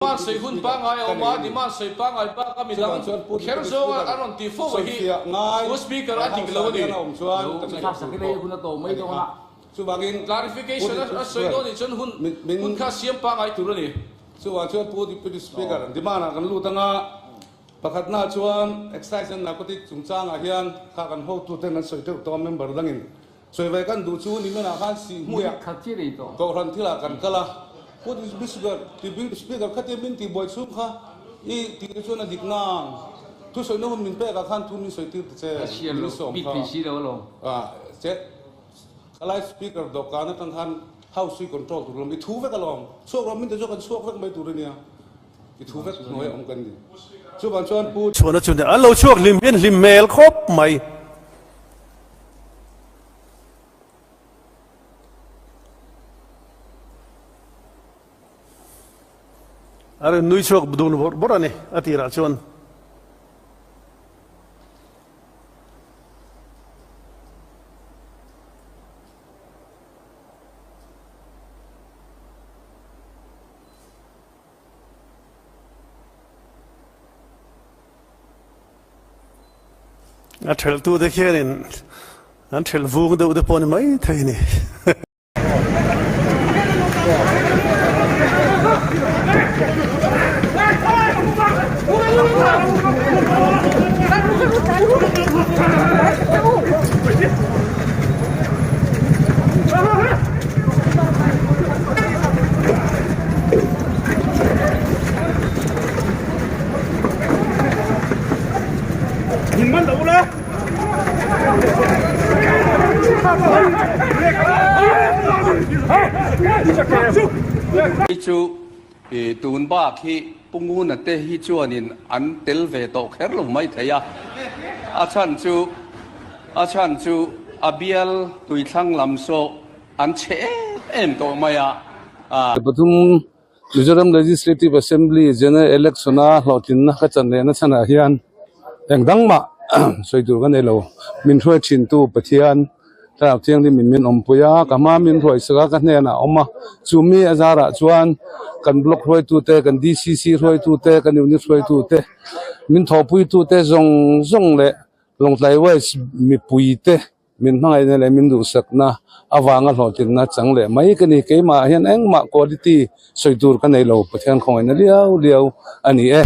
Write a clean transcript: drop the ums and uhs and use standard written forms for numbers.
Demand sawi hun pangngai a awm a, demand sawi pangngai bak a midang kher zawng a rawn ti fo a hi Pu Speaker a dik lo a ni. Clarification a sawi dawn nih chuan hun hun kha siam pangngai tur a ni. Chuvang chuan Pu Deputy Speaker, demand ah kan lut anga pakhatna chuan Excise and Narcotic chungchangah hian kha kan hotuten an sawi deuh tawh a member dangin Sawi ve kan duh chu nimin ah khan sih hmuiah Kohhran thilah kan kal a, Pu Speaker khatia min tihbuai chhung kha i tih te chuan a dik nang, thusawina hun min pek ah khan thu min sawi tir ta che, min sawm kha che khalai Speaker dawhkan atang khan House hi control tur lawm i thu vek alawm, chhuak rawh min ti chu kan chhuak vek mai tur a nia, i thu vek hnuai a awm kan ni. Chuvang chuan Pu. Chhuahna chu an lo chhuak hlim hian hlim hmel khawp mai. A rawn nui chhuak dun bawrh bawrh a ni a tirah chuan. A thelh tu te khianin an thelh vung deuh te pawh a ni mai thei a ni. Hi chu tun bak hi Pu Nguna te hi chuanin an tel ve tawh kher lo mai thei a, a chhan chu a chhan chu a bial tuithlang lam saw an chhe em em tawh mai a. Pathum Mizoram Legislative Assembly General Election a hlawhtlinna ka chan lehna chhanah hian eng dang mah sawi tur ka nei lo. Min hruai thintu Pathian Thlarau Thianghlim in min awmpui a, ka hma min hruai sak a, ka hnenah a awm a. Chu mi a zarah chuan kan block hruaitute, kan DCC hruaitute, kan unit hruaitute, min thawhpuitute zawng zawng leh Lawngtlai West mipuite Min hmangaihna leh min duhsakna avanga hlawhtlinna chang leh mai ka ni. Keimah hian engmah quality sawi tur ka nei lo, Pathian khawngaihna liau liau a ni e.